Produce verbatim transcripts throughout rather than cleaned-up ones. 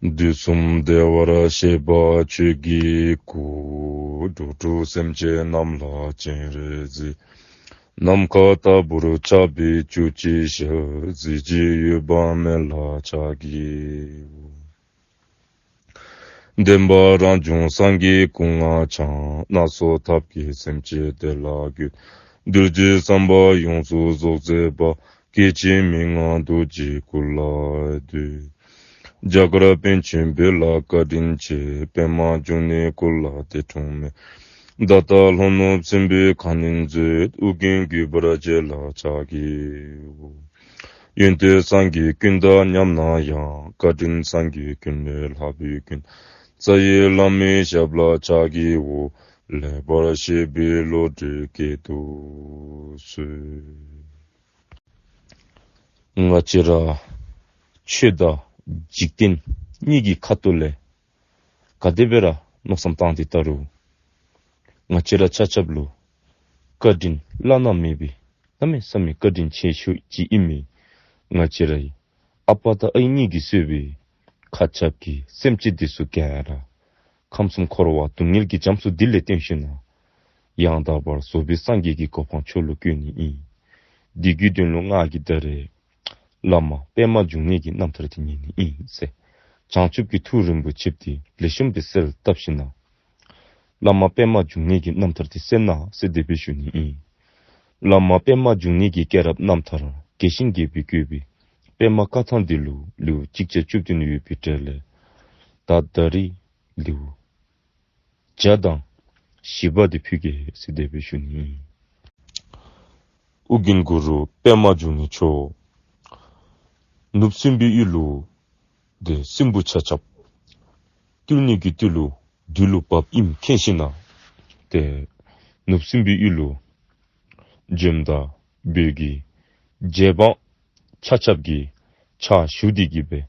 དུས་གསུམ་བདེ་བར་གཤེགས་པ་ཆོས་ཀྱི་སྐུ། འགྲོ་དྲུག་སེམས་ཅན་རྣམས་ལ་སྤྱན་རས་གཟིགས། ནམ་མཁའ་ལྟ་བུར་ཁྱབ་པའི་བཅུ་གཅིག་ཞལ། གཟི་བརྗིད་འོད་དཔག་མེད་ལ་ཕྱག་བགྱིའོ། བདེན་པ་རང་བྱུང་སངས་རྒྱས་སྐུ་ལྔ་འཆང་། སྣ་ཚོགས་ཐབས་ཀྱིས་སེམས་ཅན་བདེ་ལ་འགོད། གདུལ་བྱའི་བསམ་པ་ཡོངས་སུ་རྫོགས་མཛད་པ། སྐྱེ་འཆི་མི་མངའ་རྡོ་རྗེའི་སྐུ་ལ་འདུད། རྒྱ་གར་པཎ་ཆེན་བོད་ལ་བཀའ་དྲིན་ཆེ། པདྨ་འབྱུང་གནས་སྐུ་ལ་འདས་འཁྲུངས་མེད། ད་ལྟ་ལྷོ་ནུབ་སྲིན་པོའི་ཁ་གནོན་མཛད། ཨོ་རྒྱན་གུས་པར་མཇལ་ལ་ཕྱག་བགྱིའོ། ཡོན་ཏན་སངས་རྒྱས་ཀུན་དང་མཉམ་ན་ཡང་། བཀའ་དྲིན་སངས་རྒྱས་ཀུན་ལས་ལྷག་པའི་ཀུན། རྩ་བའི་བླ་མའི་ཞབས་ལ་ཕྱག་བགྱིའོ། ལེགས་པར་བཤད་པའི་བློ་གྲོས་བསྐྱེད་དུ་གསོལ། ང་བཅས་ར་ཆོས་དང་འཇིག་རྟེན་གཉིས་ཀྱི་ཁ་ཐུག་ལས་ག་དེ་སྦེ་ར་མནོ་བསམ་བཏང་སྟེ་ལྟ་རུང་། ང་བཅས་ར་ཆ་ཁྱབ་ལུ་བཀའ་དྲིན་བླ་ན་མེད་པའི་གནམ་མེད་ས་མེད་བཀའ་དྲིན་ཆེ་ཤོས་ཅིག་ཨིན་མི་ང་བཅས་རའི་ཨ་པ་དང་ཨའི་གཉིས་ཀྱིས་གཙོས་པའི་མཁའ་ཁྱབ་ཀྱི་སེམས་ཅན་འདི་ཚུ་ག་ར་ཁམས་གསུམ་འཁོར་བ་སྡུག་བསྔལ་གྱི་རྒྱ་མཚོ་འདི་ལས་བཏོན་ཞིནམ་ལས་ཡང་དག་པར་རྫོགས་པའི་སངས་རྒྱས་ཀྱི་གོ་འཕང་མཆོག་ལུ་བཀོད་ནི་ཨིན། འདི་གི་དོན་ལུ་ང་གིས་ད་རེས་བླ་མ་པདྨ་འབྱུང་གནས་ཀྱི་རྣམ་ཐར་འདི་ཉན་ནི་ཨིན་ཟེར། བྱང་ཆུབ་ཀྱི་ཐུགས་རིན་པོ་ཆེ་འདི་ལེགས་ཤོམ་སྦེ་གསལ་བཏབ་ཞིནམ་ལས་བླ་མ་པདྨ་འབྱུང་གནས་ཀྱི་རྣམ་ཐར་འདི་གསན་གནང་ཟེར་དེ་སྦེ་ཞུ་ནི་ཨིན། བླ་མ་པདྨ་འབྱུང་གནས་ཀྱི་སྐྱེས་རབས་རྣམ་ཐར་རྒྱས་ཤིང་རྒྱས་པར་བཀོད་པའི་པདྨ་བཀའ་ཐང་འདི་ལུ་ལེའུ་གཅིག་བརྒྱ་བཅུ་བདུན་ཡོད་པའི་གྲས་ལས་ད་ད་རིས་ལེའུ་བརྒྱ་དང་བཞི་པ་འདི་ཕུལ་གེ་ཟེར་དེ་སྦེ་ཞུ་ནི་ཨིན། ཨོ་རྒྱན་གུ་རུ་པདྨ་འབྱུང་གནས་མཆོག་ནུབ་སྲིན་པོའི་ཡུལ་ལུ་ཏེ་སྲིན་པོ་ཆ་ཁྱབ་བཏུལ་ནི་གི་དུས་ལུ་དུས་ལུ་བབ་ཨིནམ་མཁྱེན་ཞིནམ་ལས་ཏེ་ནུབ་སྲིན་པོའི་ཡུལ་ལུ་བྱོནམ་ད་བོད་ཀྱི་རྗེ་འབངས་ཆ་ཁྱབ་ཀྱི་ཕྱག་ཞུ་སྟེ་གི་སྦེ་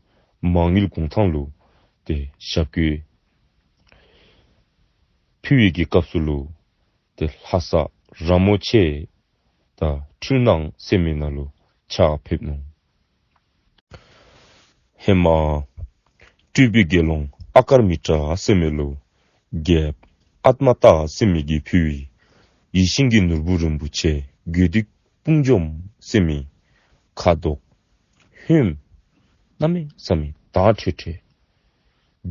མ་དངུལ་གུང་ཐང་ལུ་ཏེ་ཞབས་སྐྱེལ་ཕུལ་བའི་གི་སྐབས་སུ་ལུ་ཏེ་ལྷ་ས་ར་མོ་ཆེ་དང་འཕྲུལ་སྣང་ཟེར་མི་ནང་ལུ་ཕྱག་ཕེབས་ནུག། ཧེ་མ་སྤྲུལ་པའི་དགེ་སློང་ཨ་ཀརྨི་ཏྲ་ཟེར་མི་ལུ་རྒྱལཔོ་ཨཏྨ་ཏ་ཟེར་མི་གིས་ཕུལ་བའི་ཡིད་བཞིན་གྱི་ནོར་བུ་རིན་པོ་ཆེ་དགོས་འདོད་དཔུང་འཇོམས་ཟེར་མི་ཁ་དོག་ཧོནམ་གནམ་མེད་ས་མེད་དྭངས་ཁྲེ་ཁྲེ་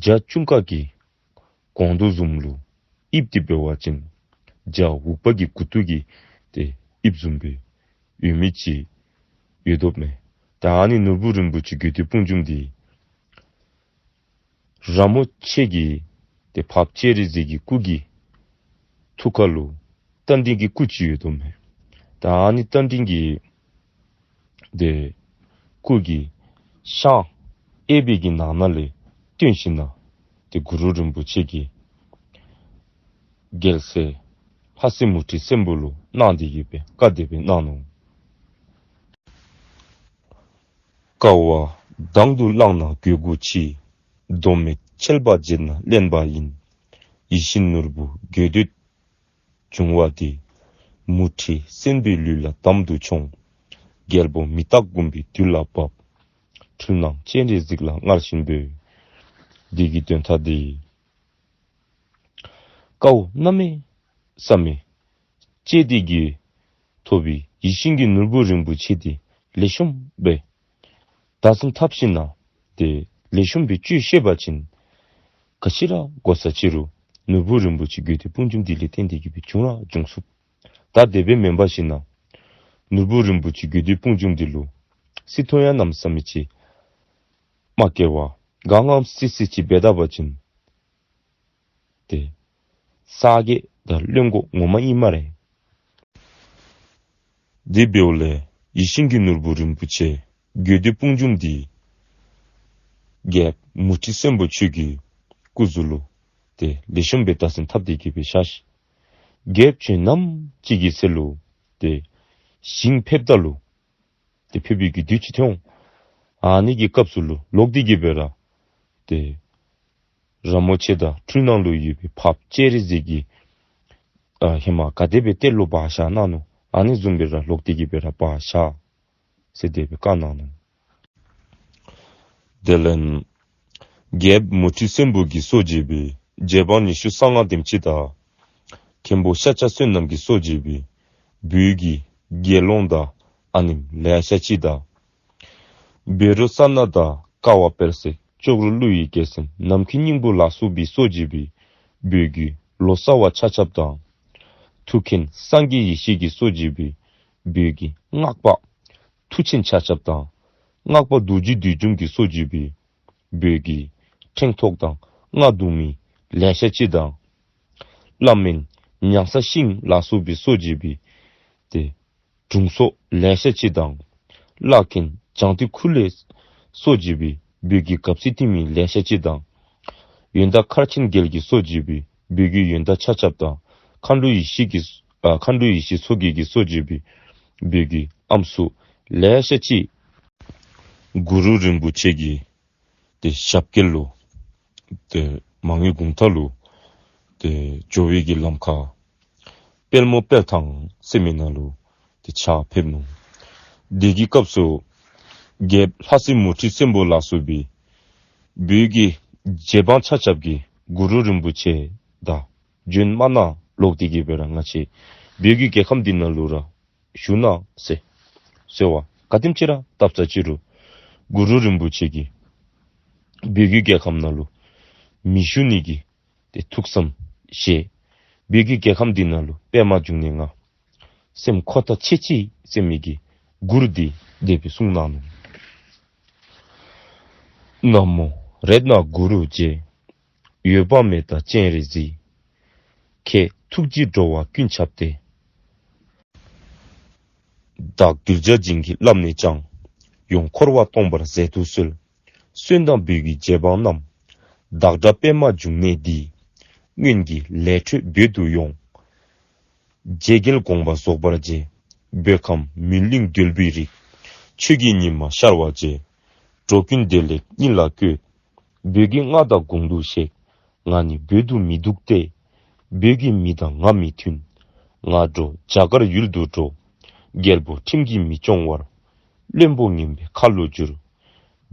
འཇའ་ཆུང་ཀ་གི་གོང་དུ་བཟུམ་ལུ་ཨིབ་སྟེ་འབད་བ་ཅིན་འཇའ་འུག་པ་གི་མགུ་ཏོ་གི་ཏེ་ཨིབ་བཟུམ་སྦེ་ཡོད་མི་ཅིག་ཡོདཔ་མས། ད་ཨ་ནི་ནོར་བུ་རིན་པོ་ཆེ་དགོས་འདོད་དཔུང་འཇོམས་འདི་ར་མོ་ཆེ་གི་ཏེ་འཕགས་པ་སྤྱན་རས་གཟིགས་ཀྱི་སྐུ་གི་ཐུགས་ཀ་ལུ་རྟ་མགྲིན་གྱི་སྐུ་ཅིག་ཡོདཔ་མས། ད་ཨ་ནི་རྟ་མགྲིན་གྱི་ཏེ་སྐུ་གི་ཤངས་གཡས་པའི་གི་ནང་ན་ལས་བཏོན་ཞིནམ་ལས་ཏེ་གུ་རུ་རིན་པོ་ཆེ་གིས་རྒྱལ་སྲས་ལྷ་སྲས་མུ་ཁྲི་སྲིན་པོ་ལུ་གནང་སྟེ་གི་སྦེ་བཀའ་དེ་སྦེ་གནང་ནུག། དཀའ་བ་དང་དུ་བླངས་ན་དགོས་མཁོ་ཆེ། སྡོམ་མེད་འཆལ་པ་བྱེད་ན་བླེན་པ་ཡིན། ཡིད་བཞིན་ནོར་བུ་དགོས་འདོད་འབྱུང་བ་དེ། མུ་ཁྲི་སྲིན་པོའི་ལུས་ལ་དམ་དུ་མཆོངས། རྒྱལ་པོ་མི་རྟག་འགུམ་པའི་དུས་ལ་བབ། འཕྲུལ་སྣང་སྤྱན་རས་གཟིགས་ལ་སྔར་བཞིན་འབོད། འདི་གི་དོན་དག་འདི་དཀའཝ་གནམ་མེད་ས་མེད་སྤྱད་དེ་གི་ཐོབ་པའི་ཡིད་བཞིན་གྱི་ནོར་བུ་རིན་པོ་ཆེ་འདི་ལེགས་ཤོམ་སྦེ་བདག་འཛིན་འཐབ་ཞིནམ་ལས་ཏེ་ལེགས་ཤོམ་སྦེ་སྤྱོད་ཤེས་པ་ཅིན་ག་ཅི་ར་དགོ་ས་ཅི་རུང་ནོར་བུ་རིན་པོ་ཆེ་དགོས་འདོད་དཔུང་འཇོམས་འདི་ལས་བརྟེན་ཏེ་གི་སྦེ་འབྱུང་ར་འབྱུང་ཚུགས། ད་དེ་སྦེ་མེན་པར་ཞིནམ་ལས་ནོར་བུ་རིན་པོ་ཆེ་དགོས་འདོད་དཔུང་འཇོམས་འདི་ལུ་སྲིད་དུ་ཡང་གནམ་མེད་ས་མེད་ཅིག་མ་སྐྱེ་བར་དགའ་ངམ་སི་སི་ཅིག་འབད་ད་པ་ཅིན་ཏེ་ས་གི་ད་བློན་པོ་ངོ་མ་ཨིན་སྨ་རེ། དེ་འབདཝ་ལས་ཡིད་བཞིན་གྱི་ནོར་བུ་རིན་པོ་ཆེ་དགོས་འདོད་དཔུང་འཇོམས་འདི་རྒྱལཔོ་མུ་ཁྲི་སྲིན་པོ་ཁྱོད་ཀྱི་སྐུ་གཟུགས་ལུ་ཏེ་ལེགས་ཤོམ་སྦེ་བདག་འཛིན་འཐབ་སྟེ་གི་སྦེ་བཞག་ཤིག། རྒྱལཔོ་ཁྱོད་ནམ་ཅིག་གི་ཚེ་ལུ་ཏེ་ཞིང་ཕེབས་ད་ལུ་ཏེ་ཕེབས་པའི་གི་དུས་ཅིག་ཐོན་འོང་། ཨ་ནི་གི་སྐབས་སུ་ལུ་ལོག་སྟེ་གི་སྦེ་ར་ཏེ་ར་མོ་ཆེ་དང་འཕྲུལ་སྣང་ལུ་ཡོད་པའི་འཕགས་པ་སྤྱན་རས་གཟིགས་ཀྱི་ཨ་ཧེ་མ་ག་དེ་སྦེ་གཏེར་ལུ་སྦ་བཞག་གནང་ནུག། ཨ་ནི་བཟུམ་སྦེ་ར་ལོག་སྟེ་གི་སྦེ་ར་སྦ་བཞག་ཟེར་དེ་སྦེ་བཀའ་གནང་ནུག། དེ་ལས་ རྒྱལཔོ་མུ་ཁྲི་བཙན་པོ་གིས་གཙོ་བྱས་པའི་རྗེ་འབངས་ཉི་ཤུ་རྩ་ལྔ་དེམ་ཅིག་དང་། མཁན་པོ་ཤཱཀྱ་བསོད་ནམས་ཀྱིས་གཙོ་བྱས་པའི་བོད་ཀྱི་དགེ་སློང་དང་ཨ་ནེམ་ལེ་ཤ་ཅིག་དང་། བཻ་རོ་ཙ་ན་དང་ཀ་བ་དཔལ་བརྩེགས། ཅོག་རོ་ཀླུ་ཡི་རྒྱལ་མཚན་ནམ་མཁའི་སྙིང་པོ་ལ་སོགས་པའི་གཙོ་བྱས་པའི་བོད་ཀྱི་ལོ་ཙཱ་བ་ཆ་ཁྱབ་དང་། མཐུ་མཁན་སངས་རྒྱས་ཡེ་ཤེས་ཀྱིས་གཙོ་བྱས་པའི་བོད་ཀྱི་སྔགས་པ་མཐུ་ཆེན་ཆ་ཁྱབ་དང་། སྔགས་པ་རྡོ་རྗེ་བདུད་འཇོམས་ཀྱིས་གཙོ་བྱས་པའི་བོད་ཀྱི་ཕྲེང་ཐོགས་དང་རྔ་བརྡུང་མི་ལེ་ཤ་ཅིག་དང་། བླ་མེན་ཉང་ས་ཤིང་ལ་སོགས་པའི་གཙོ་བྱས་པའི་ཏེ་དྲུང་འཚོ་ལེ་ཤ་ཅིག་དང་། བླ་མཁན་བྱང་ཏི་ཁུ་ལས་གཙོ་བྱས་པའི་བོད་ཀྱི་གབ་ཚིག་འཐེན་མི་ལེ་ཤ་ཅིག་དང་། ཡོན་བདག་མཁར་ཆེན་རྒྱལ་གྱིས་གཙོ་བྱས་པའི་བོད་ཀྱི་ཡོན་བདག་ཆ་ཁྱབ་དང་། མཁའ་འགྲོ་ཡེ་ཤེས་ཀྱིས་ཨ་མཁའ་འགྲོ་ཡེ་ཤེས་མཚོ་རྒྱལ་གྱིས་གཙོ་བྱས་པའི་བོད་ཀྱི་ཨམ་སྲུ་ལེ་ཤ་ཅིག་གུ་རུ་རིན་པོ་ཆེ་གི་ཏེ་ཞབས་སྐྱེལ་ལུ་ཏེ་མ་དངུལ་གུང་ཐང་ལུ་ཏེ་འགྱོ་བའི་གི་ལམ་ཁར་དཔལ་མོ་དཔལ་ཐང་ཟེར་མི་ནང་ལུ་ཏེ་ཕྱག་ཕེབས་ནུག། དེ་གི་སྐབས་སུ་རྒྱལཔོ་ལྷ་སྲས་མུ་ཁྲི་བཙན་པོ་ལ་སོགས་པའི་བོད་ཀྱི་རྗེ་འབངས་ཆ་ཁྱབ་ཀྱིས་གུ་རུ་རིན་པོ་ཆེ་དང་བྱོན་མ་གནང་ལོག་སྟེ་གི་སྦེ་ར་ང་བཅས་བོད་ཀྱི་རྒྱལ་ཁམས་འདི་ནང་ལུ་ར་བཞུགས་གནང་ཟེར་གསོལ་བ་ག་དེམ་ཅིག་ར་བཏབ་ས་ཅི་རུང་གུ་རུ་རིན་པོ་ཆེ་གིས་བོད་ཀྱི་རྒྱལ་ཁམས་ནང་ལུ་མི་བཞུགས་ནི་གི་ཏེ་ཐུགས་བསམ་བཞེས། བོད་ཀྱི་རྒྱལ་ཁམས་འདི་ནང་ལུ་པདྨ་འབྱུང་གནས་ང་སེམས་ཁོ་ཐག་ཆོད་ཅི་ཟེར་མི་གི་མགུར་འདི་དེ་སྦེ་གསུངས་གནང་ནུག། ན་མོ་རཏྣ་གུ་རུ་རྗེ། འོད་དཔག་མེད་དང་སྤྱན་རས་གཟིགས། ཁྱེད་ཐུགས་རྗེས་འགྲོ་བ་ཀུན་ཁྱབ་སྟེ། བདག་གདུལ་བྱ་བྱིན་གྱིས་བརླབས་ནས་ཀྱང་། ཡོངས་འཁོར་བ་སྟོངས་པར་མཛད་དུ་གསོལ། གསོན་དང་བོད་ཀྱི་རྗེ་འབངས་རྣམས། བདག་འདྲ་པདྨ་འབྱུང་གནས་འདི། སྔོན་གྱི་ལས་འཕྲོས་བོད་དུ་ཡོང་། རྗེ་རྒྱལ་དགོངས་པ་རྫོགས་པར་བྱས། བོད་ཁམས་མུན་གླིང་འདུལ་བའི་རིགས། ཆོས་ཀྱི་ཉི་མ་ཤར་བར་བྱས། འགྲོ་ཀུན་བདེ་ལེགས་གཉིད་ལ་བཀོད། བོད་ཀྱི་མངའ་བདག་དགུང་དུ་གཤེགས། ང་ནི་བོད་དུ་མི་འདུག་སྟེ། བོད་ཀྱི་མི་དང་ང་མི་མཐུན། ང་འགྲོ་རྒྱ་གར་ཡུལ་དུ་འགྲོ། རྒྱལ་པོ་ཁྲིམས་ཀྱིས་མི་སྐྱོང་བར། བློན་པོ་ངན་པའི་ཁ་ལོ་བསྒྱུར།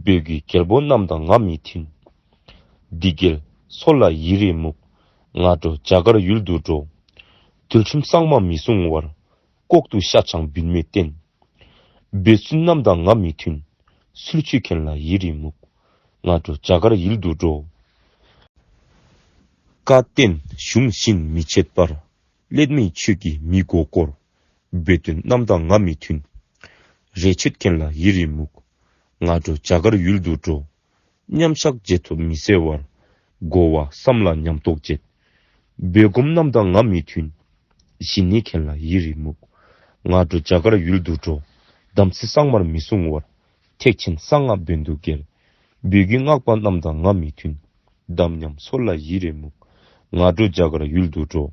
བོད་ཀྱི་རྒྱལ་པོ་རྣམས་དང་ང་མི་མཐུན། སྡིག་གིས་སོལ་ལ་ཡི་རེ་མུག། ང་འགྲོ་རྒྱ་གར་ཡུལ་དུ་འགྲོ། གདུལ་ཁྲིམས་གཙང་མ་མི་སྲུང་བར། ལྐོག་ཏུ་ཤ་ཆང་བུད་མེད་བསྟེན། འབད་བཙུན་རྣམས་དང་ང་མི་མཐུན། ཚུལ་འཆོས་མཁན་ལ་ཡི་རེ་མུག། ང་འགྲོ་རྒྱ་གར་ཡུལ་དུ་འགྲོ། བཀའ་བསྟན་གཞུང་བཞིན་མི་བྱེད་པར། སླད་མའི་ཆོས་ཀྱིས་མི་མགོ་བསྐོར། འབོད་དོན་རྣམས་དང་ང་མི་མཐུན། རེ་ཆོད་མཁན་ལ་ཡི་རེ་མུག། ང་འགྲོ་རྒྱ་གར་ཡུལ་དུ་འགྲོ། མཉམ་བཞག་རྗེས་ཐོབ་མི་བཟོད་པར། གོ་བ་བསམ་ལ་ཉམས་རྟོགས་བྱེད། འབོད་སྒོམ་རྣམས་དང་ང་མི་མཐུན། ཞི་གནས་མཁན་ལ་ཡི་རེ་མུག། ང་འགྲོ་རྒྱ་གར་ཡུལ་དུ་འགྲོ། དམ་ཚིག་གཙང་མར་མི་སྲུང་བར། ཐེག་ཆེན་གསང་སྔགས་བོན་དུ་གྱེར། བོད་ཀྱི་སྔགས་པ་རྣམས་དང་ང་མི་མཐུན། དམ་ཉམས་སོལ་ལ་ཡི་རེ་མུག། ང་འགྲོ་རྒྱ་གར་ཡུལ་དུ་འགྲོ།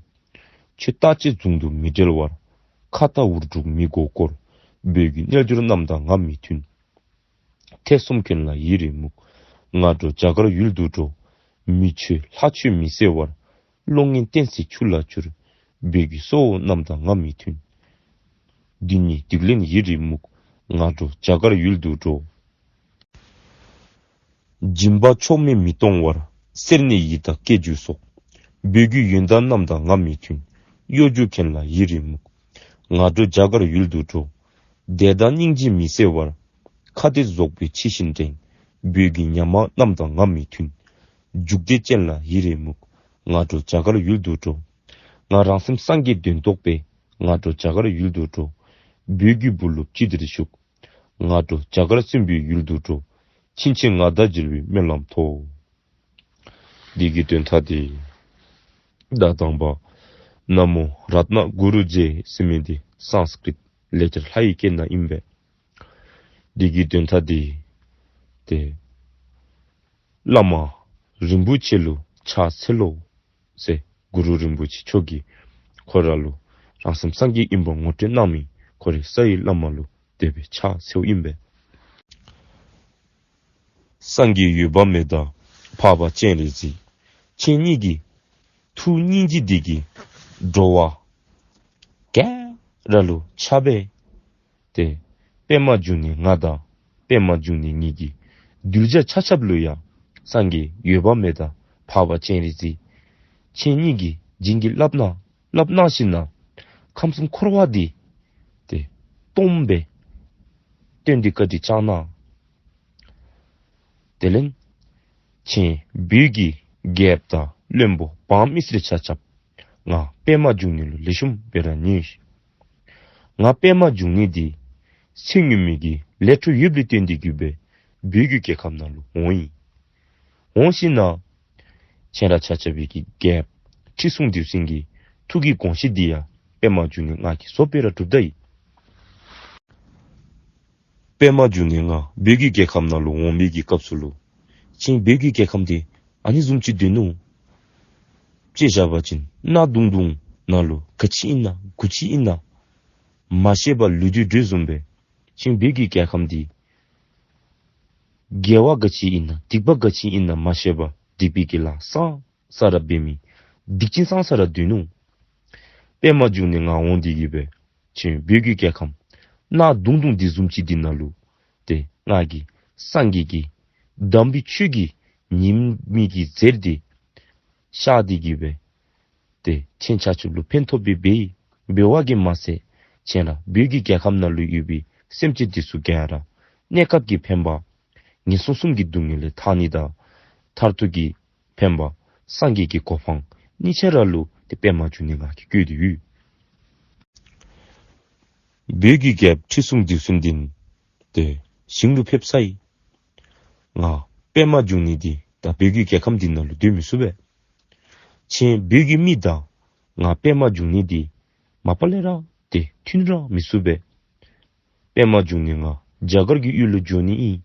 ཆོས་བརྟག་དཔྱད་ཟུང་དུ་མི་འབྲེལ་བར། ཁྭ་ཏ་འུར་སྒྲུག་མི་མགོ་བསྐོར། བོད་ཀྱི་རྣལ་འབྱོར་རྣམས་དང་ང་མི་མཐུན། ཐེ་ཚོམ་མཁན་ལ་ཡི་རེ་མུག། ང་འགྲོ་རྒྱ་གར་ཡུལ་དུ་འགྲོ། མི་ཆོས་ལྷ་ཆོས་མི་བརྩེ་བར། བློ་ངན་བསྟན་སྲིད་ཆུ་ལ་བསྐྱུར། བོད་ཀྱི་སོ་བོ་རྣམས་དང་ང་མི་མཐུན། འདི་ཉིད་སྡིག་ལན་ཡི་རེ་མུག། ང་འགྲོ་རྒྱ་གར་ཡུལ་དུ་འགྲོ། སྦྱིན་པ་མཆོག་དམན་མི་གཏོང་བར། གསེར་ནས་ཡི་དྭགས་སྐྱེ་འཇུག་སོགས། བོད་ཀྱི་ཡོན་བདག་རྣམས་དང་ང་མི་མཐུན། གཡོ་སྒྱུ་མཁན་ལ་ཡི་རེ་མུག། ང་འགྲོ་རྒྱ་གར་ཡུལ་དུ་འགྲོ། དད་དང་སྙིང་རྗེ་མི་བརྩེ་བར། ཁ་གཏད་རྫོགས་པའི་ཕྱི་བཞིན་འགྲེང་། བོད་ཀྱི་ཉ་མ་རྣམས་དང་ང་མི་མཐུན། རྒྱུག་རྡེ་ཅན་ལ་ཡི་རེ་མུག། ང་འགྲོ་རྒྱ་གར་ཡུལ་དུ་འགྲོ། ང་རང་སེམས་སངས་རྒྱས་དོན་རྟོགས་པས། ང་འགྲོ་རྒྱ་གར་ཡུལ་དུ་འགྲོ། བོད་ཀྱི་བུ་སློབ་ཅི་བདེར་བཞུགས། ང་འགྲོ་རྒྱ་གར་བཙུན་པའི་ཡུལ་དུ་འགྲོ། ཕྱིན་ཆད་ང་དང་མཇལ་བའི་སྨོན་ལམ་ཐོབ། འདི་གི་དོན་དག་འདི་ད་དང་པ་ན་མོ་རཏྣ་གུ་རུ་རྗེ་ཟེར་མི་འདི་སཾ་སྐྲྀཏ་ལེགས་སྦྱར་ལྷ་ཡི་སྐད་ནང་ཨིན་པས། འདི་གི་དོན་དག་འདི་ཏེ་བླ་མ་རིན་པོ་ཆེ་ལུ་ཕྱག་འཚལ་ལོ་ཟེར་གུ་རུ་རིན་པོ་ཆེ་མཆོག་གིས་ཁོ་ར་ལུ་རང་སེམས་སངས་རྒྱས་ཨིནམ་ངོ་སྤྲོད་གནང་མི་ཁོ་རའི་རྩ་བའི་བླ་མ་ལུ་དེ་སྦེ་ཕྱག་འཚལཝ་ཨིན་པས། སངས་རྒྱས་འོད་དཔག་མེད་དང་འཕགས་པ་སྤྱན་རས་གཟིགས། ཁྱེད་གཉིས་ཀྱི་ཐུགས་སྙིང་རྗེ་འདི་གིས་འགྲོ་བ་ག་ར་ལུ་ཁྱབ་པས། ཏེ་པདྨ་འབྱུང་གནས་ང་དང་པདྨ་འབྱུང་གནས་ངེ་གི་གདུལ་བྱ་ཆ་ཁྱབ་ལུ་ཡང་ སངས་རྒྱས་འོད་དཔག་མེད་དང་འཕགས་པ་སྤྱན་རས་གཟིགས་ཁྱེད་གཉིས་ཀྱིས་བྱིན་གྱིས་བརླབས་གནང་བརླབས་གནང་ཞིནམ་ན་ཁམས་གསུམ་འཁོར་བ་འདི་ཏེ་སྟོངམ་སྦེ་སྟོན་ཏེ་བཀའ་དྲིན་བསྐྱངས་གནང་། དེ་ལས་ཁྱེད་བོད་ཀྱི་རྒྱལཔོ་དང་བློན་པོ་འབངས་མི་སེར་ཆ་ཁྱབ་ང་པདྨ་འབྱུང་གནས་ལུ་ལེགས་ཤོམ་སྦེ་ར་ཉན་ཤིག། ང་པདྨ་འབྱུང་གནས་འདི་ཚེ་སྔོན་མའི་གི་ལས་འཕྲོ་ཡོདཔ་ལས་བརྟེན་ཏེ་གིས་སྦེ་བོད་ཀྱི་རྒྱལ་ཁམས་ནང་ལུ་འོང་ཡི། འོང་ཞིནམ་ན་ཁྱེད་ར་ཆ་ཁྱབ་ཀྱི་རྒྱལཔོ་ཁྲི་སྲོང་ལྡེའུ་བཙན་གྱི་ཐུགས་ཀྱི་དགོངས་བཞེད་འདི་ཡང་པདྨ་འབྱུང་གནས་ང་གིས་བཟོ་སྦེ་ར་སྒྲུབ་ད་ཡི། པདྨ་འབྱུང་གནས་ང་བོད་ཀྱི་རྒྱལ་ཁམས་ནང་ལུ་འོང་མི་གི་སྐབས་སུ་ལུ་ཁྱེད་བོད་ཀྱི་རྒྱལ་ཁམས་འདི་ཨ་ནི་བཟུམ་ཅིག་སྡོད་ནུག། དཔྱེ་བཞག་པ་ཅིན་གནག་དུང་དུང་ནང་ལུ་ག་ཅི་ཨིན་ན་གུ་ཅི་ཨིན་ན་མ་ཤེས་པར་ལུས་ཏེ་སྡོད་བཟུམ་སྦེ་ཁྱེད་བོད་ཀྱི་རྒྱལ་ཁམས་འདི་དགེ་བ་ག་ཅི་ཨིན་ན་སྡིག་པ་ག་ཅི་ཨིན་ན་མ་ཤེས་པར་སྡིག་པའི་གི་ལཱ་བསགས་བསགས་ར་འབད་མི་སྡིག་ཅན་བསགས་བསགས་ར་སྡོད་ནུག། པདྨ་འབྱུང་གནས་ང་འོང་སྟེ་གིས་སྦེ་ཁྱེད་བོད་ཀྱི་རྒྱལ་ཁམས་གནག་དུང་དུང་འདི་བཟུམ་ཅིག་འདི་ནང་ལུ་ཏེ་ང་གིས་སངས་རྒྱས་ཀྱི་དམ་པའི་ཆོས་ཀྱི་ཉི་མའི་གི་ཟེར་འདི་ཤར་ཏེ་གིས་སྦེ་ཏེ་ཁྱེད་ཆ་ཁྱབ་ལུ་ཕན་ཐོགས་པའི་འབད་ཡི། འབད་བ་གིས་མ་ཚད་ཁྱེད་ར་བོད་ཀྱི་རྒྱལ་ཁམས་ནང་ལུ་ཡོད་པའི་སེམས་ཅན་འདི་ཚུ་ག་ར་གནས་སྐབས་ཀྱི་ཕན་པ་ངན་སོང་གསུམ་གྱི་སྡུག་བསྔལ་ལས་ཐར་ནི་དང་མཐར་ཐུག་གི་ཕན་པ་སངས་རྒྱས་ཀྱི་གོ་འཕང་གཉིས་ཆ་ར་ལུ་ཏེ་པདྨ་འབྱུང་གནས་ང་གིས་བཀོད་དེ་ཡོད། བོད་ཀྱི་རྒྱལཔོ་ཁྲི་སྲོང་ལྡེའུ་བཙན་འདི་ཏེ་ཞིང་ལུ་ཕེབས་ཚར་ཡི། ང་པདྨ་འབྱུང་གནས་འདི་ད་བོད་ཀྱི་རྒྱལ་ཁམས་འདི་ནང་ལུ་སྡོད་མི་ཚུགས་པས། ཁྱེད་བོད་ཀྱི་མི་དང་ང་པདྨ་འབྱུང་གནས་འདི་མ་པ་ལས་ར་ཏེ་མཐུན་ར་མི་ཚུགས་པས། པདྨ་འབྱུང་གནས་ང་རྒྱ་གར་གྱི་ཡུལ་ལུ་འགྱོ་ནི་ཨིན།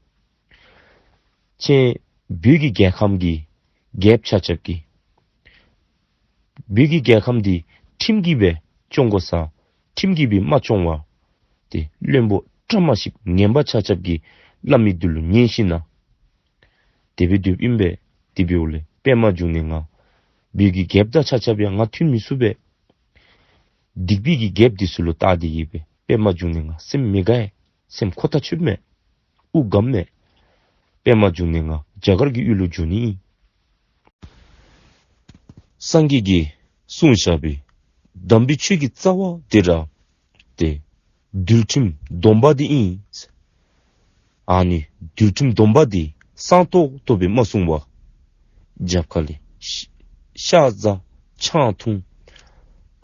ཁྱེད་བོད་ཀྱི་རྒྱལ་ཁམས་ཀྱི་རྒྱལཔོ་ཆ་ཁྱབ་ཀྱིས་བོད་ཀྱི་རྒྱལ་ཁམས་འདི་ཁྲིམས་ཀྱིས་སྦེ་སྐྱོང་དགོ་ས་ཁྲིམས་ཀྱིས་སྦེ་མ་སྐྱོང་བར་ཏེ་བློན་པོ་བཀྲ་མ་ཤིསཔ་ངན་པ་ཆ་ཁྱབ་ཀྱིས་སླབ་མི་འདི་ལུ་ཉན་ཞིནམ་ན་དེ་སྦེ་སྡོདཔ་ཨིན་པས། དེ་འབདཝ་ལས་པདྨ་འབྱུང་གནས་ང་བོད་ཀྱི་རྒྱལཔོ་དང་ཆ་ཁྱབ་ཡང་ང་མཐུན་མི་ཚུགས་པས། སྡིག་པའི་གི་རྒྱལཔོ་འདི་ཚུ་ལུ་བལྟ་སྟེ་གིས་སྦེ་པདྨ་འབྱུང་གནས་ང་སེམས་མི་དགའ་ཡི། སེམས་འཁོར་དང་ཕྱདཔ་མས། དབུགས་འགམ་མས། པདྨ་འབྱུང་གནས་ང་རྒྱ་གར་གྱི་ཡུལ་ལུ་འགྱོ་ནི་ཨིན། སངས་རྒྱས་ཀྱིས་གསུངས་བཞག་པའི་དམ་པའི་ཆོས་ཀྱི་རྩ་བ་འདི་ར་ཏེ་འདུལ་ཁྲིམས་སྡོམ་པ་འདི་ཨིན། ཨ་ནི་འདུལ་ཁྲིམས་སྡོམ་པ་འདི་གསང་ཏོག་ཏོ་སྦེ་མ་བསྲུང་བར་རྒྱབ་ཁ་ལས་ཤ་ཤ་བཟའ་ཆང་འཐུང་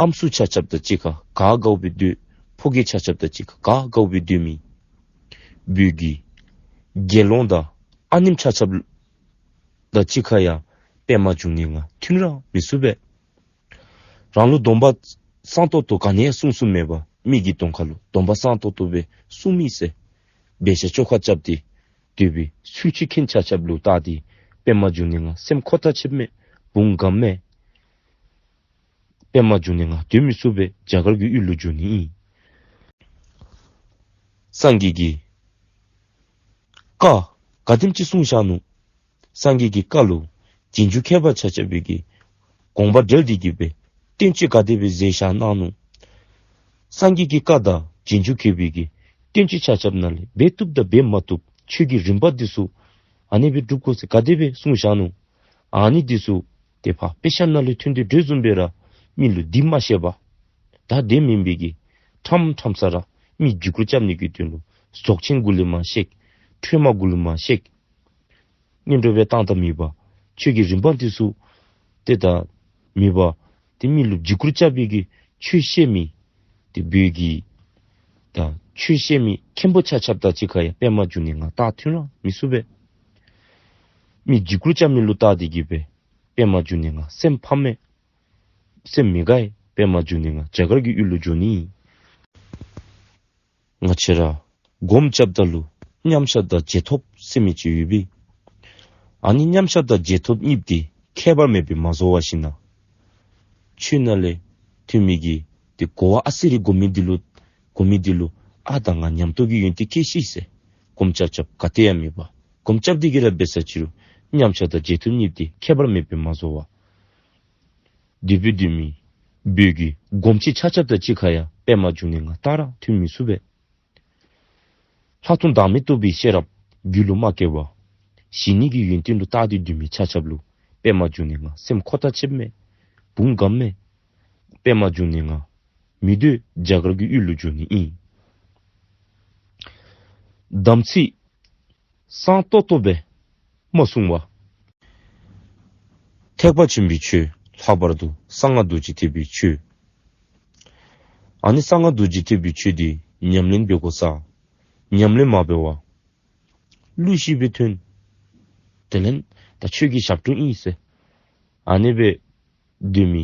ཨམ་སྲུ་ཆ་ཁྱབ་དང་གཅིག་ཁར་དགའ་དགའཝ་སྦེ་སྡོད། ཕོ་སྐྱེས་ཆ་ཁྱབ་དང་གཅིག་ཁར་དགའ་དགའཝ་སྦེ་སྡོད་མི་བོད་ཀྱི་དགེ་སློང་དང་ཨ་ནེམོ་ཆ་ཁྱབ་དང་གཅིག་ཁར་ཡང་པདྨ་འབྱུང་གནས་ང་མཐུན་ར་མི་ཚུགས་པས། རང་ལུ་སྡོམ་པ་གསང་ཏོག་ཏོ་ག་ནི་ཡང་བསྲུང་བསྲུངམ་མེད་པར་མི་གི་གདོང་ཁ་ལུ་སྡོམ་པ་གསང་ཏོག་ཏོ་སྦེ་བསྲུང་མི་ཟེར་འབད་བཞག་བཅོ་ཁ་རྐྱབ་སྟེ་སྡོད་པའི་ཚུལ་ཁྲིམས་མཁན་ཆ་ཁྱབ་ལུ་བལྟ་སྟེ་པདྨ་འབྱུང་གནས་ང་སེམས་འཁོར་དང་ཕྱདཔ་མས། དབུགས་འགམ་མས། པདྨ་འབྱུང་གནས་ང་སྡོད་མི་ཚུགས་པས། རྒྱ་གར་གྱི་ཡུལ་ལུ་འགྱོ་ནི་ཨིན། སངས་རྒྱས་ཀྱིས་བཀའ་ག་དེམ་ཅིག་གསུངས་བཞག་ནུག། སངས་རྒྱས་ཀྱི་བཀའ་ལུ་རྗེས་འཇུག་མཁས་པ་ཆ་ཁྱབ་ཀྱིས་དགོངས་པ་འགྲེལ་ཏེ་གིས་སྦེ་བསྟན་བཅོས་ག་དེ་སྦེ་མཛད་བཞག་གནང་ནུག། སངས་རྒྱས་ཀྱི་བཀའ་དང་རྗེས་འཇུག་མཁས་པའི་གི་བསྟན་བཅོས་ཆ་ཁྱབ་ནང་ལས་འབད་བཏུབ་དང་འབད་མ་བཏུབ་ཆོས་ཀྱི་རིམ་པ་འདི་ཚུ་ཨ་ནི་སྦེ་སྒྲུབ་དགོ་ཟེར་ག་དེ་སྦེ་གསུངས་བཞག་ནུག། ཨ་ནི་འདི་ཚུ་ཏེ་ཕར་དཔེ་ཆ་ནང་ལས་ཐོན་ཏེ་འགྲོ་བཟུམ་སྦེ་ར་མི་ལུ་འདི་མ་ཤེས་པར་ད་དེ་མེན་པའི་གི་ཕྲང་ཕྲང་ས་ར་མི་འཇིགས་སྐུལ་རྐྱབ་ནི་གི་དོན་ལུ་རྫོགས་ཆེན་གུ་ལས་མར་བཤད། ཁྲོས་མ་གུ་ལས་མར་བཤད། སྔོན་འགྲོ་སྦེ་བཏང་དང་མེད་པར་ཆོས་ཀྱི་རིམ་པ་འདི་ཚུ་ཏེ་ད་མེད་པར་ཏེ་མི་ལུ་འཇིགས་སྐུལ་རྐྱབ་པའི་གི་ཆོས་བཤད་མི་ཏེ་བོད་ཀྱི་ད་ཆོས་བཤད་མི་མཁན་པོ་ཆ་ཁྱབ་དང་གཅིག་ཁར་ཡང་པདྨ་འབྱུང་གནས་ང་ད་མཐུན་ར་མི་ཚུགས་པས། མི་འཇིགས་སྐུལ་རྐྱབ་མི་ལུ་བལྟ་སྟེ་གིས་སྦེ་པདྨ་འབྱུང་གནས་ང་སེམས་ཕམ་མས། སེམས་མི་དགའ་ཡི། པདྨ་འབྱུང་གནས་ང་རྒྱ་གར་གྱི་ཡུལ་ལུ་འགྱོ་ནི་ཨིན། ང་བཅས་ར་སྒོམ་རྐྱབ་ད་ལུ་མཉམ་བཞག་དང་རྗེས་ཐོབ་ཟེར་མི་ཅིག་ཡོད་པས། ཨ་ནི་མཉམ་བཞག་དང་རྗེས་ཐོབ་གཉིས་འདི་ཁྱད་པར་མེད་པར་མ་བཟོ་བར་ཞིནམ་ན་ཆོས་ནང་ལས་ཐོན་མི་གི་ཏེ་གོ་བ་ཨ་ཙི་རེ་གོ་མི་འདི་ལུ་གོ་མི་འདི་ལུ་ཨ་ད་ང་ཉམས་རྟོགས་ཀྱི་ཡོན་ཏན་སྐྱེས་ཤིག་ཟེར་སྒོམ་རྐྱབ་རྐྱབ་ག་ཏེ་ཡང་མེད་པར་སྒོམ་རྐྱབ་སྟེ་གིས་ར་འབད་ས་ཅི་རུང་མཉམ་བཞག་དང་རྗེས་ཐོབ་གཉིས་འདི་ཁྱད་པར་མེད་པར་མ་བཟོ་བར་དེ་སྦེ་སྡོད་མི་བོད་ཀྱི་སྒོམ་ཆེན་ཆ་ཁྱབ་དང་གཅིག་ཁར་ཡང་པདྨ་འབྱུང་གནས་ང་ད་ར་མཐུན་མི་ཚུགས་པས། ལྷག་མཐོང་བདག་མེད་རྟོགས་པའི་ཤེས་རབ་རྒྱུད་ལུ་མ་སྐྱེ་བར། ཞི་གནས་ཀྱི་ཡོན་ཏན་ལུ་བལྟ་སྟེ་སྡོད་མི་ཆ་ཁྱབ་ལུ་པདྨ་འབྱུང་གནས་ང་སེམས་ཁོ་ཐག་ཆོདཔ་མས། བུང་གམ་མས། པདྨ་འབྱུང་གནས་ང་མི་སྡོད། རྒྱ་གར་གྱི་ཡུལ་ལུ་འབྱོན་ནི་ཨིན། དམ་ཚིག་གསང་ཏོག་ཏོ་སྦེ་མ་བསྲུང་བར། ཐེག་པ་ཆེན་པོའི་ཆོས། ལྷག་པར་དུ་གསང་སྔགས་རྡོ་རྗེ་ཐེག་པའི་ཆོས། ཨ་ནི་གསང་སྔགས་རྡོ་རྗེ་ཐེག་པའི་ཆོས་འདི་ཉམས་ལེན་འབད་དགོ་ས། ཉམས་ལེན་མ་འབད་བར་བསླུ་ཞིག་སྦེ་ཐོན། དེ་ལས་ད་ཆོས་ཀྱི་ཞབས་དྲུང་ཨིན་ཟེར་ཨ་ནི་སྦེ་སྡོད་མི་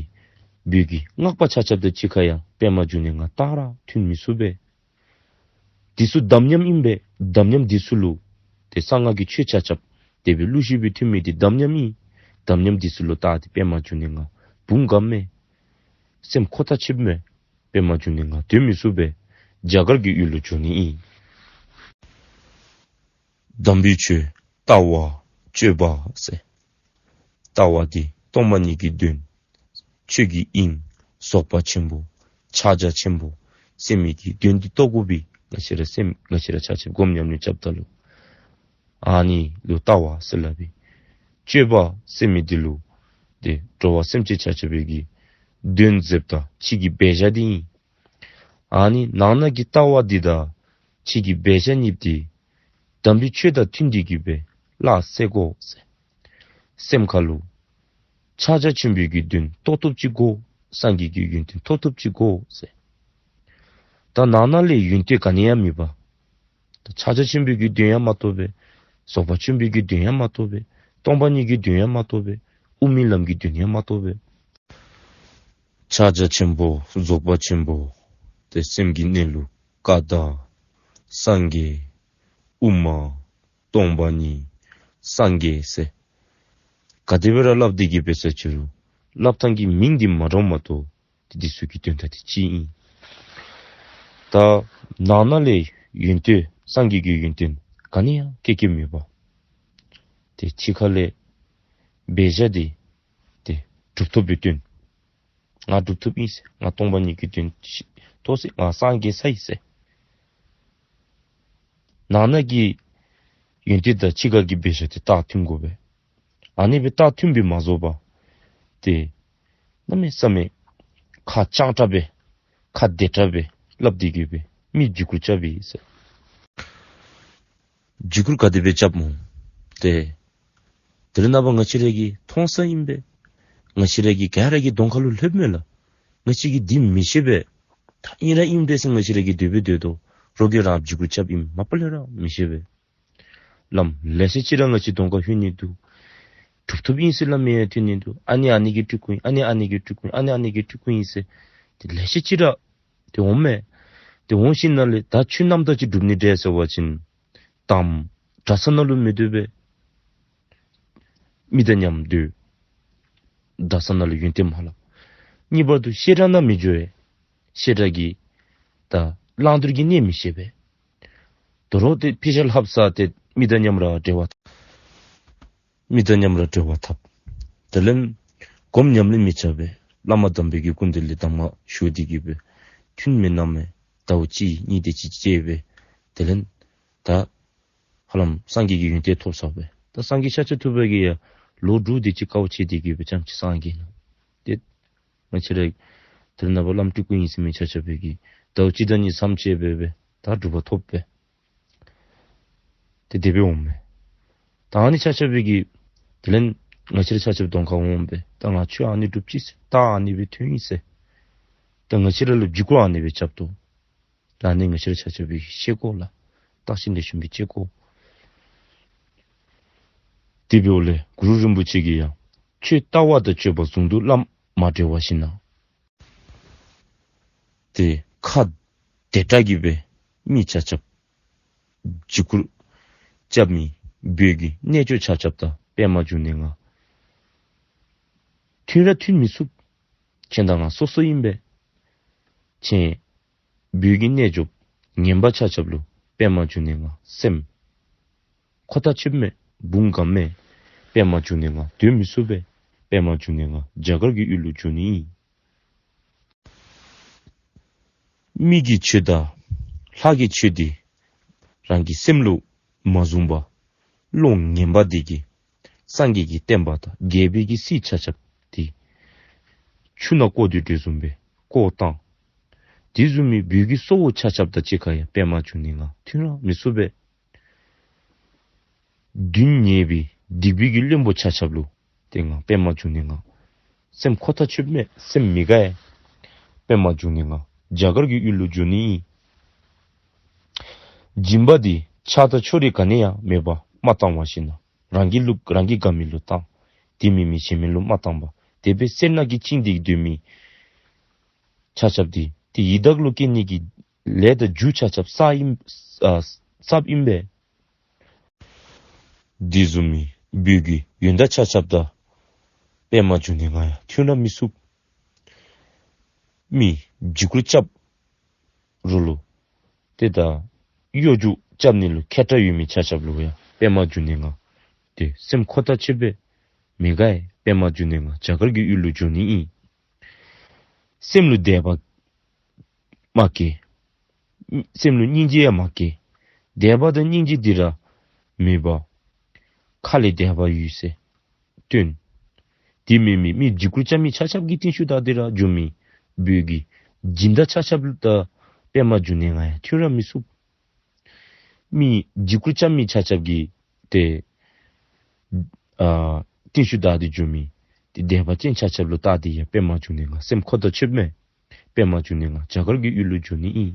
བོད་ཀྱི་སྔགས་པ་ཆ་ཁྱབ་དང་གཅིག་ཁར་ཡང་པདྨ་འབྱུང་གནས་ང་རྟག་ར་མཐུན་མི་ཚུགས་པས། འདི་ཚུ་དམ་ཉམས་ཨིན་པས། དམ་ཉམས་འདི་ཚུ་ལུ་ཏེ་གསང་སྔགས་ཀྱི་ཆོས་ཆ་ཁྱབ་དེ་སྦེ་བསླུ་ཞིག་སྦེ་ཐོན་མི་འདི་དམ་ཉམས་ཨིན། དམ་ཉམས་འདི་ཚུ་ལུ་བལྟ་སྟེ་པདྨ་འབྱུང་གནས་ང་བུང་གམ་མས། སེམས་ཁོ་ཐག་ཆོདཔ་མས། པདྨ་འབྱུང་གནས་ང་སྡོད་མི་ཚུགས་པས། རྒྱ་གར་གྱི་ཡུལ་ལུ་འབྱོན་ནི་ཨིན། དམ་པའི་ཆོས། ལྟ་བ། སྤྱོད་པ་ཟེར། ལྟ་བ་འདི་སྟོང་པ་ཉིད་ཀྱི་དོན། ཆོས་ཀྱི་དབྱིངས། རྫོགས་པ་ཆེན་པོ། ཕྱག་རྒྱ་ཆེན་པོ་ཟེར་མི་གི་དོན་འདི་རྟོགས་དགོ་པས། ང་བཅས་ར་སེམས་ང་བཅས་ར་ཆ་ཁྱབ་སྒོམ་ཉམས་ལེན་རྐྱབ་ད་ལུ་ཨ་ནི་ལུ་ལྟ་བ་ཟེར་སླབ་པས། སྤྱོད་པ་ཟེར་མི་འདི་ལུ་ཏེ་འགྲོ་བ་སེམས་ཅན་ཆ་ཁྱབ་ཀྱི་དོན་མཛདཔ་ད་ཕྱི་གི་འབད་བཞག་འདི་ཨིན། ཨ་ནི་ནང་ན་གི་ལྟ་བ་འདི་དང་ཕྱི་གི་འབད་བཞག་གཉིས་འདི་དམ་པའི་ཆོས་དང་མཐུན་ཏེ་གི་སྦེ་སླ་བསྲེ་དགོ་ཟེར། སེམས་ཁ་ལུ་ཕྱག་རྒྱ་ཆེན་པོའི་གི་དོན་རྟོགས་ཐུབ་ཅིག་དགོ། སངས་རྒྱས་ཀྱི་ཡོན་ཏན་ཐོབ་ཐུབ་ཅིག་དགོ་ཟེར། ད་ནང་ན་ལས་ཡོན་ཏན་ག་ནི་ཡང་མེད་པར་ད་ཕྱག་རྒྱ་ཆེན་པོའི་གི་དོན་ཡང་མ་རྟོགས་པས། རྫོགས་པ་ཆེན་པོའི་གི་དོན་ཡང་མ་རྟོགས་པས། སྟོང་པ་ཉིད་ཀྱི་དོན་ཡང་མ་རྟོགས་པས། དབུ་མའི་ལམ་གྱི་དོན་ཡང་མ་རྟོགས་པས། ཕྱག་རྒྱ་ཆེན་པོ་རྫོགས་པ་ཆེན་པོ་ཏེ་སེམས་ཀྱི་གནས་ལུགས་ཀ་དག་སངས་རྒྱས་དབུ་མ་སྟོང་པ་ཉིད་སངས་རྒྱས་ཟེར་ག་དེ་སྦེ་ར་སླབ་སྟེ་གི་སྦེ་ཟེར་ཅི་རུང་སླབ་ཐངས་ཀྱི་མིང་འདི་མ་འདྲཝ་མ་གཏོགས་ཏེ་འདི་ཚུ་གི་དོན་དག་འདི་གཅིག་ཨིན། ད་ནང་ན་ལས་ཡོན་ཏན་སངས་རྒྱས་ཀྱི་ཡོན་ཏན་ག་ནི་ཡང་སྐྱེ་སྐྱེ་མེད་པར་ཏེ་ཕྱི་ཁ་ལས་འབད་བཞག་འདི་ཏེ་གྲུབ་ཐོབ་སྦེ་སྟོན། ང་གྲུབ་ཐོབ་ཨིན་ཟེར། ང་སྟོང་པ་ཉིད་ཀྱི་དོན་ཐོབ་ཟེར། ང་སངས་རྒྱས་ས་ཨིན་ཟེར། ནང་ན་གི་ཡོན་ཏན་དང་ཕྱི་ཁ་གི་འབད་བཞག་འདི་རྟགས་མཐུན་དགོ་པས། ཨ་ནི་སྦེ་རྟགས་མཐུན་སྦེ་མ་བཟོ་བར་ཏེ་གནམ་མེད་ས་མེད་ཁ་སྤྱང་དྲགས་སྦེ་ཁ་བདེ་དྲགས་སྦེ་སླབ་སྟེ་གི་སྦེ་མི་འཇིགས་སྐུལ་རྐྱབ་པས་ཟེར། འཇིགས་སྐུལ་ག་དེ་སྦེ་རྐྱབ་སྨོ། ཏེ་དེ་ལས་ནངས་པ་ང་བཅས་ར་གིས་མཐོང་ས་ཨིན་པས། ང་བཅས་ར་གིས་ག་ར་གི་གདོང་ཁ་ལུ་ལྷོདཔ་མས་ལགས། ང་བཅས་ཀྱིས་འདི་མི་ཤེས་པས། ད་ཨིན་ར་ཨིན་པས་ཟེར་ང་བཅས་ར་གིས་སྡོད་པས་སྡོད་དོ། རོགས་ཀྱིས་རང་འཇིགས་སྐུལ་རྐྱབ་ཨིནམ་མ་པ་ལས་ར་མི་ཤེས་པས། ལམ་ལེ་ཤ་ཅིག་ར་ང་བཅས་གདོང་ཁར་ལྷོད་ནི་འདུག། གྲུབ་ཐོབ་ཨིན་ཟེར་སླབ་མི་ཡང་ཐོན་ནི་འདུག། ཨ་ནི་ཨ་ནི་གི་སྤྲུལ་སྐུ་ཨིན། ཨ་ནི་ཨ་ནི་གི་སྤྲུལ་སྐུ་ཨིན། ཨ་ནི་ཨ་ནི་གི་སྤྲུལ་སྐུ་ཨིན་ཟེར་ཏེ་ལེ་ཤ་ཅིག་ར་ཏེ་འོངམ་མས། ཏེ་འོང་ཞིནམ་ལས་ད་ཆོས་རྣམ་དག་ཅིག་སྒྲུབ་ནི་འདྲས་ཟེར་བ་ཅིན་དང་གྲྭ་ཚང་ནང་ལུ་མི་སྡོད་པས། མི་དང་མཉམ་སྡོད། གྲྭ་ཚང་ནང་ལུ་ཡོན་ཏན་མ་སླབ། གཉིས་པ་དུ་བཤད་གྲྭ་ནང་མི་འགྱོ་བས། བཤད་གྲྭ་གི་ད་བླང་དོར་གྱི་གནས་མི་ཤེས་པས། དོ་རུང་ཏེ་དཔེ་ཆ་ལྷབ་ས་ཏེ་མི་དང་མཉམ་ར་འབྲེལ་བ་མི་དང་མཉམ་ར་འབྲེལ་བ་འཐབ། དེ་ལས་སྒོམ་ཉམས་ལེན་མི་རྐྱབ་པས། བླ་མ་དམ་པའི་གི་སྐུ་མདུན་ལས་གདམས་ངག་ཞུ་སྟེ་གི་སྦེ་ཐུན་མིན་ནམ་ཟླཝ་གཅིག་གཉིས་དེ་ཅིག་བཅད་སྦེ་དེ་ལས་ད་ཧ་ལམ་སངས་རྒྱས་ཀྱི་ཡོན་ཏན་ཐོབ་ཚར་བས། ད་སངས་རྒྱས་ཤཱཀྱ་ཐུབ་པ་གིས་ཡང་ལོ་དྲུག་དེ་ཅིག་དཀའཝ་སྤྱད་དེ་གི་སྦེ་ཙམ་ཅིག་སངས་རྒྱས་ནུག། ཏེ་ང་བཅས་ར་དེ་ནངས་པ་བླམ་སྤྲུལ་སྐུ་ཨིན་ཟེར་མི་ཆ་ཁྱབ་ཀྱིས་ཟླཝ་གཅིག་དང་གཉིས་མཚམས་བཅད་སྦེ་སྦེ་ད་གྲུབ་པ་ཐོབ་པས། ཏེ་དེ་སྦེ་འོངམ་མས། ད་ཨ་ནི་ཆ་ཁྱབ་ཀྱིས་དེ་ལས་ང་བཅས་ར་ཆ་ཁྱབ་གདོང་ཁར་འོངམ་མས། ད་ང་ཆོས་ཨ་ནི་སྒྲུབ་ཅི་ཟེར། རྟགས་ཨ་ནི་སྦེ་ཐོན་ཡི་ཟེར། ད་ང་བཅས་ར་ལུ་འཇིགས་སྐུལ་ཨ་ནི་སྦེ་རྐྱབ་དོ། ད་ཨ་ནི་ང་བཅས་ར་ཆ་ཁྱབ་ཀྱིས་ཤེས་དགོ་ལགས། བརྟག་ཞིབ་ལེགས་ཤོམ་སྦེ་བྱེད་དགོ། དེ་འབདཝ་ལས་གུ་རུ་རིན་པོ་ཆེ་གིས་ཡང་ཆོས་ལྟ་བ་དང་སྤྱོད་པ་ཟུང་དུ་བླངས་མ་བསྒྲལ་བ་ཞིག་ན། ཏེ་ཁ་བདེ་དྲགས་ཀྱི་སྦེ་མི་ཆ་ཁྱབ་འཇིགས་སྐུལ་རྐྱབ་མི་བོད་ཀྱི་རྣལ་འབྱོར་ཆ་ཁྱབ་དང་པདྨ་འབྱུང་གནས་ང་མཐུན་ར་མཐུན་མི་ཚུགས། ཁྱེད་དང་ང་སོ་སོ་ཨིན་པས། ཁྱེད་བོད་ཀྱི་རྣལ་འབྱོར་ངན་པ་ཆ་ཁྱབ་ལུ་པདྨ་འབྱུང་གནས་ང་སེམས་ཁོ་ཐག་ཆོདཔ་མས། བུང་གམ་མས། པདྨ་འབྱུང་གནས་ང་སྡོད་མི་ཚུགས་པས། པདྨ་འབྱུང་གནས་ང་རྒྱ་གར་གྱི་ཡུལ་ལུ་འབྱོན་ནི་ཨིན། མི་གི་ཆོས་དང་ལྷ་གི་ཆོས་འདི་རང་གི་སེམས་ལུ་མ་བཟུང་པར་ བློ་ངན་པ་འདི་གིས་སངས་རྒྱས་ཀྱི་བསྟན་པ་དང་རྒྱལ་པོའི་གི་སྲིད་ཆ་ཁྱབ་འདི་ཆུ་ནང་བཀོ་སྟེ་འདི་བཟུམ་སྦེ་བཀོ་བཏང་། དེ་བཟུམ་མའི་བོད་ཀྱི་སོག་པོ་ཆ་ཁྱབ་དང་གཅིག་ཁར་ཡང་པདྨ་འབྱུང་གནས་ང་མཐུན་ར་མི་ཚུགས་པས། མདུན་ཉེས་པའི་སྡིག་པའི་གི་བློན་པོ་ཆ་ཁྱབ་ལུ་ཏེ་ང་པདྨ་འབྱུང་གནས་ང་སེམས་ཁོ་ཐག་ཆོདཔ་མས། སེམས་མི་དགའ་ཡ། པདྨ་འབྱུང་གནས་ང་རྒྱ་གར་གྱི་ཡུལ་ལུ་འབྱོན་ནི་ཨིན། སྦྱིན་པ་འདི་ཆགས་སྡང་ཕྱོགས་རིས་ག་ནི་ཡང་མེད་པར་མ་བཏང་བར་ཞིནམ་ལས་རང་གི་ལུགས་རང་གི་དགའ་མི་ལུ་བཏང་། དེ་མེན་མི་གཞན་མི་ལུ་མ་བཏང་པར་དེ་སྦེ་སེར་སྣ་གིས་བཅིངས་ཏེ་སྡོད་མི་ཆ་ཁྱབ་འདི་ཏེ་ཡི་དྭགས་ལུ་སྐྱེ་ནི་གི་ལས་དང་རྒྱུ་ཆ་ཁྱབ་བསགས་ཨིན་ཨ་བསགསཔ་ཨིན་པས། དེ་བཟུམ་མའི་བོད་ཀྱི་ཡོན་བདག་ཆ་ཁྱབ་དང་པདྨ་འབྱུང་གནས་ང་ཡང་མཐུན་ར་མི་ཚུགས། མི་འཇིགས་སྐུལ་རྐྱབ་རུང་ལུ་ཏེ་ད་གཡོ་སྒྱུ་རྐྱབ་ནི་ལུ་མཁས་དྲགས་ཡོད་མི་ཆ་ཁྱབ་ལུ་ཡང་པདྨ་འབྱུང་གནས་ང་ཏེ་སེམས་ཁོ་ཐག་ཆོད་པས། མི་དགའ་ཡ། པདྨ་འབྱུང་གནས་ང་རྒྱ་གར་གྱི་ཡུལ་ལུ་འབྱོན་ནི་ཨིན། སེམས་ལུ་དད་པ་མ་སྐྱེ། སེམས་ལུ་སྙིང་རྗེ་ཡང་མ་སྐྱེ། དད་པ་དང་སྙིང་རྗེ་འདི་ར་མེད་པར་ཁ་ལས་དད་པ་ཡོད་ཟེར་སྟོན། དེ་མེན་མི་མི་འཇིགས་སྐུལ་རྐྱབ་མི་ཆ་ཁྱབ་ཀྱི་རྟིང་ཤུལ་བདའ་སྟེ་ར་འབྱུང་མི་བོད་ཀྱི་སྦྱིན་བདག་ཆ་ཁྱབ་དང་པདྨ་འབྱུང་གནས་ང་ཡང་མཐུན་ར་མི་ཚུགས། མི་འཇིགས་སྐུལ་རྐྱབ་མི་ཆ་ཁྱབ་ཀྱི་ཏེ་ཨ་རྟིང་ཤུལ་བདའ་སྟེ་འབྱུང་མི་ཏེ་དད་པ་ཅན་ཆ་ཁྱབ་ལུ་བལྟ་སྟེ་ཡང་པདྨ་འབྱུང་གནས་ང་སེམས་ཁོ་ཐག་ཆོདཔ་མས། པདྨ་འབྱུང་གནས་ང་རྒྱ་གར་གྱི་ཡུལ་ལུ་འབྱོན་ནི་ཨིན།